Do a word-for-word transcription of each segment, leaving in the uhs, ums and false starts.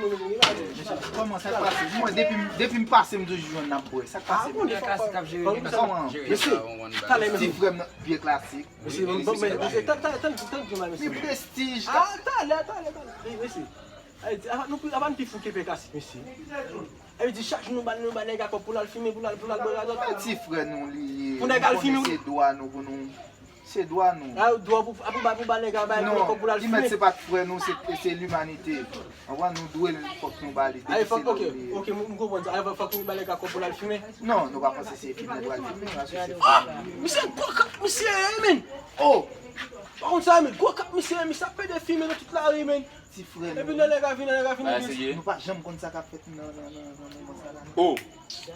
nou, nou, nou, nou. Kòman sa k pase? Mwen, depi m, depi m pase, m toujou jwenn n ap bwè. Sa k pase? Pye Klasik ap jere li. Kòman? Mesye, talè menm. Ti frè m nan, Pye Klasik. Mesye, bon, bon, mesye, talè, talè, talè, mesye. Li prestij. Ah, talè, talè, talè. Mesye. Ay, di, apa nou, apa n pi fou ke Pye Klasik, mesye. Ay, di, chak jou nou ba, nou ba nèg la kòb pou l al fimen, pou l al, pou l al bwè radòt. Ti frè nou li ye. Pou nèg al fimen. Se dwa nou pou nou. Se dwa nou. Ah, dwa pou, pou ba, pou ba nèg la bay kòb pou l al fimen. Non, li mèt se pa t frè nou, se, se limanite. Anpwa nou dwe l, fòk nou ba li. Ay, fòk, ok, ok, m konprann sa. Ay, fòk nou ba nèg la kòb pou l al fimen. Non, nou pa panse se fimen pou al fimen, paske se frè nou. Misye gwo kap, misye ye, men. Oh! Pa konn sa, men. Gwo kap, misye ye, misye ap pede fimen nan tout lari, men. Ti frè nou. Epi nan nèg la vin, nan nèg la vin. Nou pa janm konn sa k ap fèt nan, nan, nan, nan moman sa la. Oh!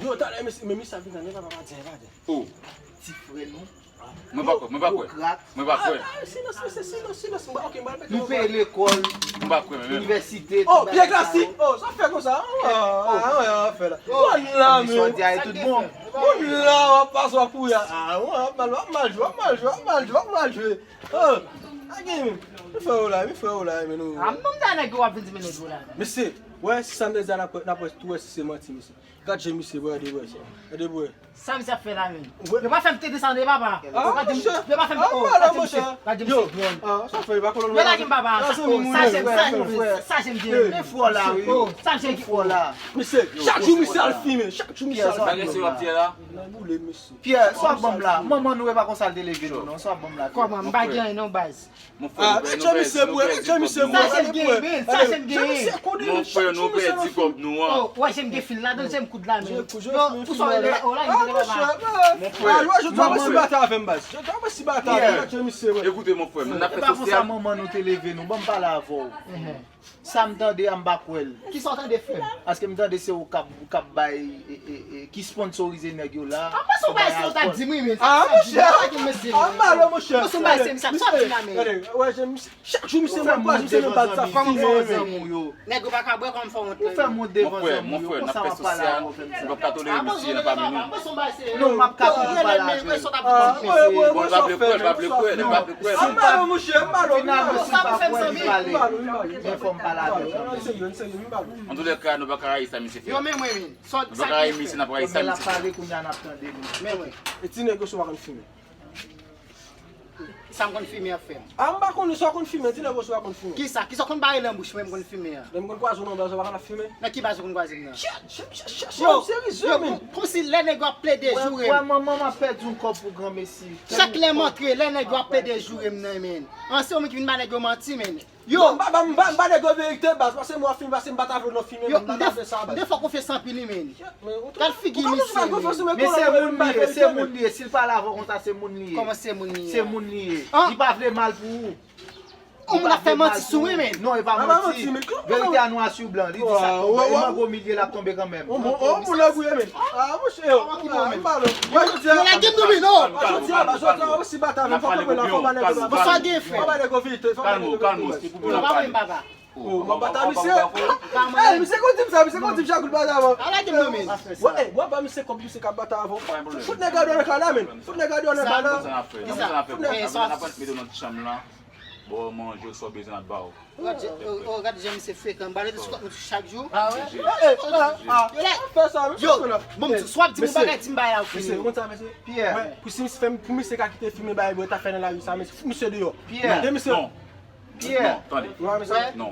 Yo, talè, men, men misye ap vin nan nèg la, papa, pa di, pa di. Oh! Ti frè nou. Mwen pa kwè, mwen pa kwè. Mwen pa kwè. Ah, silans, mesye, silans, silans. Mwen, ok, mwen pete. Nou peye lekòl, mwen pa kwè, men, men. Inivèsite, oh, Pye Klasik. Oh, sa fè konsa. Ah, ah, ah, fè la. Bon la, men. Sa di a tout bon. Bon la, w ap pase w ap kouri. Ah, w ap mal, w ap mal jwe, w ap mal jwe, w ap mal jwe, w ap mal jwe. Oh, ok, men. Mi fè w la, mi fè w la, men nou. Ah, m ta nèg w ap vin di men nèg w la. Mesye, wè, si sa m te di a, n ap wè, n ap wè, tou wè si se manti, mesye. Gad je misye, bwè, gade bwè sa. Gade bwè. Sa misye ap fè la menm? Yo pa fè m te desann de papa. Yo pa di m, yo pa fè m, oh, gad je misye, gad je misye dwòl. Yo lage m papa. Sa je m, sa je m, sa je m gen. Men fò la wi. Oh, sa je m gen. Fò la. Mesye, chak jou misye al fimen, chak jou misye al fimen. Bagay se w ap di la. Nan boule mesye. Pyè, sa w ap ban m la, manman nou e pa konsa l te leve nou non, sa w ap ban m la. Kòman? M pa gen anyen non baz. Mon frè, nou pèdi, nou pèdi kòb nou an. Sa je m gen, men, sa je m gen. Mon frè, nou pèdi kòb nou an. Oh, wè, je m gen fil ladan, je m koud la, men. Yo, ou sa wè, o la, yo gen papa. Mon frè. Jodi a mwen si batay avè m, baz. Jodi a mwen si batay avè m, je misye, wè. Ekoute, mon frè, n ap fè sosyal. E pa konsa manman nou te leve nou, ban m pale avè w. Sa m tande a, m pa kwè l. Kisa w tande, frè m? Paske m tande se ou k ap, k ap bay, e, e, e, ki sponsorize nèg yo la. Ah, mwen se yon bagay se ou t ap di m, wi, men. Ah, monchè. Ah, m ale, monchè. Mwen se yon bagay se m, sa, sa w ap di m la, men. Gade, wè, je misye, chak jou misye mwen kwaze misye nan bal sa fini, men. Nèg yo pa ka bwè, kòman m fè wont la? Ou fè m wont devan zanmi yo, konsa w ap pale avè w, frè m sa. Nou p ap ka tolere misye nan pami nou. Non, m ap ka toujou pale avè l. Bon, l pa vle kwè, l pa vle kwè, l pa vle kwè. Finalman, si l pa kwè, li pale. Men fò m pale avè l kanmenm. Antoulèka, nou pa ka rayi sa misye fè. Yo, men mwen, men. Nou pa ka rayi misye, n ap rayi sa misye fè. L ap pale kounye a, n ap tande li. Men mwen. E ti nèg yo sou pa konn fimen. Sa m konn fimen ap fè m. Ah, m pa konnen sa w konn fimen, ti nèg yo sou pa konn fimen. Kisa? Kisa w konn bare nan bouch mwen m konn fimen an? Lè m konn kwaze w nan baz, w pa konn ap fimen? Nan ki baz ou konn kwaze m nan? Chèt, chèt, chèt, chèt, serye, men. Kòmsi lè nèg yo ap plede joure m. Wè, manman m ap pèdi yon kòb pou granmesi. Chak lè m antre, lè nèg yo ap plede joure m nan, men. An se ou menm ki vin ba nèg yo manti, men. Yo! M ba, m ba, m ba nèg yo verite, baz, pase mwa fini, pase m bat avè w nan fimen, m pa ta fè sa, baz. M te fè w konfyans anpil, wi, men. Gad figi misye, men. Men se moun li ye, se moun li ye. Si l pale avè w konsa, se moun li ye. Kòman se moun li ye? Se moun li ye. Li pa vle mal pou ou. Yon moun ap fè manti sou mwen, men. Non, e pa manti. Verite a nwa sou blan. Li di sa k tonbe. E mango milye l ap tonbe kanmenm. Yon moun ap gouye, men. Ah, monchè, yo. Yo lage m nan men, non. Jodi a, jodi a, jodi a, ou si batay avè m, fò w konprann la, fò w pa nèg yo. Bonswa, gen frè. Fò w pa nèg yo verite, fò w pa nèg yo verite. Kalme w, kalme w, se pou nou ap pale. Oh, m ap batay misye. Ey, misye konn di m sa, misye konn di m chak jou l batay avè m. Ala gen m nan men. Wè, ey, w ap ba misye kòb, misye k ap batay avè w. Fout nèg la deyò nan kay la, men. Fout nèg la deyò nan kay la. Fout nèg la. Mete w nan ti chanm lan. Ba w manje, sa w bezwen n ap ba w. Oh, gad jan misye frekan. M ba l sou kòb mwen chak jou. Ah, wè? Yo, la. Fè sa, misye. Yo, bon, swa ap di m yon bagay, di m bagay la, ou fini. Mesye, konn sa, mesye. Pyè. Wè, pou si misye fè, pou misye ka kite fimen bagay, bwè, ta fè nan lari sa, mesye, fout misye deyò. Pyè. Mete misye. Pyè. Non, tande. Non.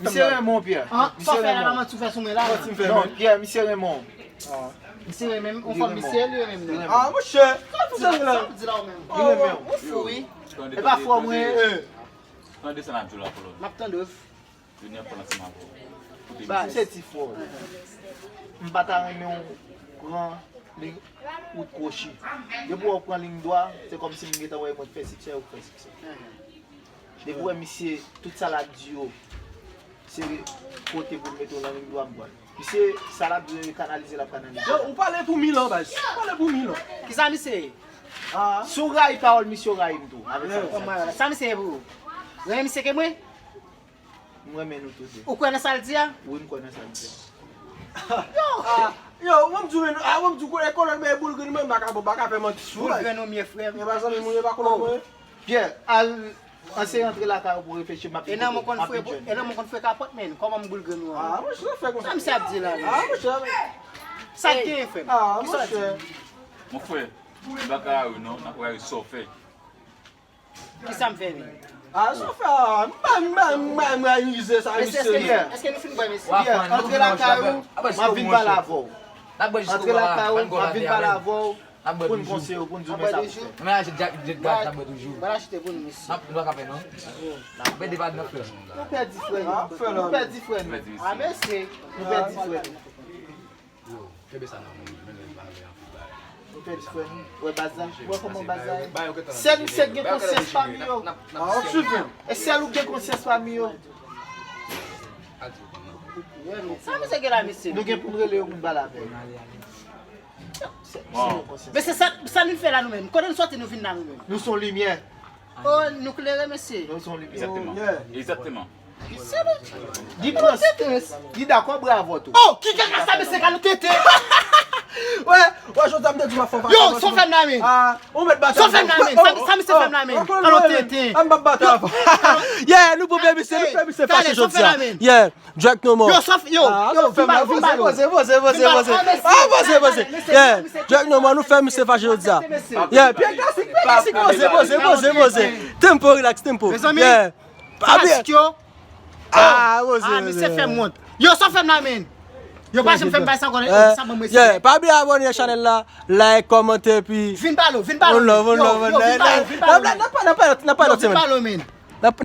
Misye renmen w, Pierre. An, sa w fè la, la manti w fè sou mwen la. Non, Pierre, misye renmen w. Misye renmen m, yon fanm misye, li renmen m. Ah, monchè, sa w di la? Sa w di la ou menm? Li renmen w. Ou fou, wi. E pa fò mwen. Pran desann ap di w la, kolòn. M ap tande w. Junior pran ansanm avè w. Koute misye. Se ti fò. M pa ta renmen w pran liy wout kwochi. Depi w pran liy dwa, se kòmsi m gentan wè mwen fè siksè ou fè siksè. Depi w wè misye, tout sa l ap di yo, se kote pou l mete w nan liy dwa m pral. Misye, sa l ap di yo, kanalize l ap kanalize. Yo, ou pale pou mil an, baz. Ou pale pou mil an. Kisa misye ye? Si w rayi pawòl misye, w rayi m tou. Avèk sa, sa misye ye pou ou? Renmen misye ke mwen? M renmen nou tou de. Ou kwè nan sa l di a? Wi, m kwè nan sa l di a. Yo! Ah, yo, mwen m di w, men, ah, mwen m di w, kolòn, men boul grenn mwen, m pa ka, m pa ka fè manti sou. Boul grenn ou m ye, frè m. E pa zanmi m, ou ye, pa kolòn mwen. Pierre, al, anse rantre lakay ou pou reflechi, m ap vin kote w. E nan mwen konn fre, e nan mwen konn fre kapòt, men, kòman m boul grenn ou an? Ah, monchè, fè konsa. Sa misye ap di la, men. Ah, monchè. Sa k genyen, frè m? Ah, monchè. Mon frè, m pa ka rayi w non, m ap rayi sa w fè. Kisa m fè menm? Ah, sa w fè a, m pa, m pa, m pa, m pa analize sa, mesye. Èske nou fin bwè, mesye? Pierre, antre lakay ou, m ap vin pale avè w. Antre lakay ou, m ap vin pale avè w, pou n konseye w, pou n di w men sa pou fè. Mwen achte Jack, Jack Daniel, n ap bwè toujou. Mwen achte pou nou, mesye. N ap, nou pa ka fè non. N ap pèdi pa nan frè. Nou pèdi frè nou. Nou pèdi frè nou. Ah, mesye. Nou pèdi frè nou. Yo, kenbe sa nan men w, men lè m pa vle anpil bagay. Ou pèdi frè nou. Wè baz la, wè kòman baz la ye. Sèl misye k gen konsyans pami yo. E sèl ou k gen konsyans pami yo. Sa misye gen la, mesye? Nou gen pou n rele yo pou n pale avè yo. Sèl misye gen konsyans. Men se sa, sa nou fè la nou menm. Kote nou sòti nou vin la nou menm? Nou se yon limyè. Oh, nou klere, mesye. Nou se yon limyè. Egzakteman. Egzakteman. Li prans. Li dakò, bravo tou. Oh, ki kaka sa, mesye, ka nou tete? Wè, wè, jodi a m te di w ap fè yon vakabòs. Yo, sa w fè m la, men. Ah, ou mèt batay. Sa w fè m la, men. Sa, sa misye fè m la, men. Ka nou tete. An m ap batay avè w. Yeah, nou pou fè misye, nou fè misye fache jodi a. Yeah, Drake no more. Yo, sa w fè, yo, yo, vin ba, vin ba, poze, poze, poze, poze. Ah, poze, poze. Yeah, Drake no more, nou fè misye fache jodi a. Yeah, pye klasik, pye klasik, poze, poze, poze, poze. Tempo, relax, tempo. Yeah. Pa byen. Yo. Ah, poze, ah, misye fè m wont. Yo, sa w fè m la, men. Yo, pa janm fè m bay sa ankò, sa ban mwen respè. Yeah, pa bliye abòne chanèl la, like, kòmante, epi vin pale, vin pale. One love, one love, one love. Yo, vin pale, vin pale. N ap, n ap, n ap, n ap pale lòt semèn. Vin pale, men. N ap